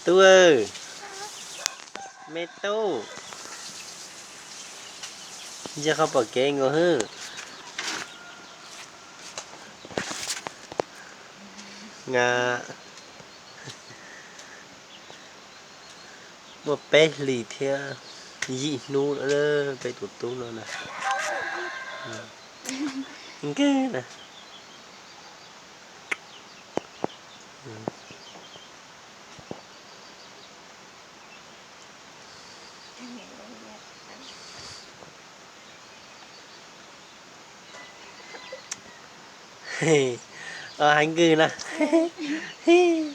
Tub, me tub, ntsia qhov pom kev nkaus hwb. Nga, muaj peb hlis thiab yim hnub lawm peb tus tub no na. Nkag na. Heev nkag na. Heev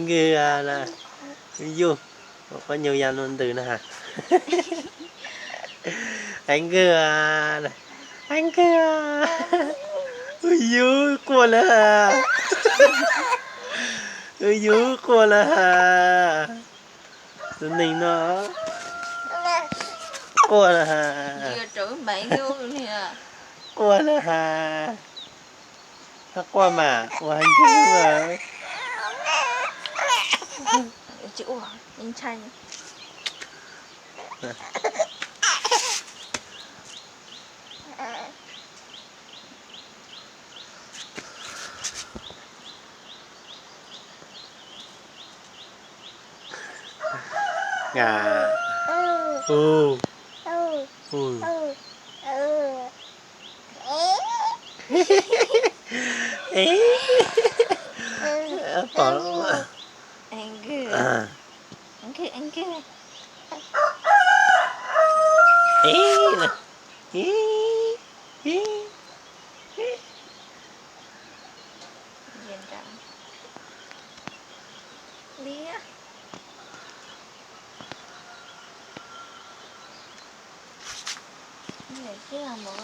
nkag na. Yus, koj nyuag ya no ntws na. Heev nkag na. Heev nkag. Yus quaj lawm has. Yus quaj lawm has. Tus neeg no quaj lawm has. Quaj lawm has. Txhob quaj mas, ua heev nkag mas. Nga. U. U. Pom. Nkag, nkag. Liab. Liab mus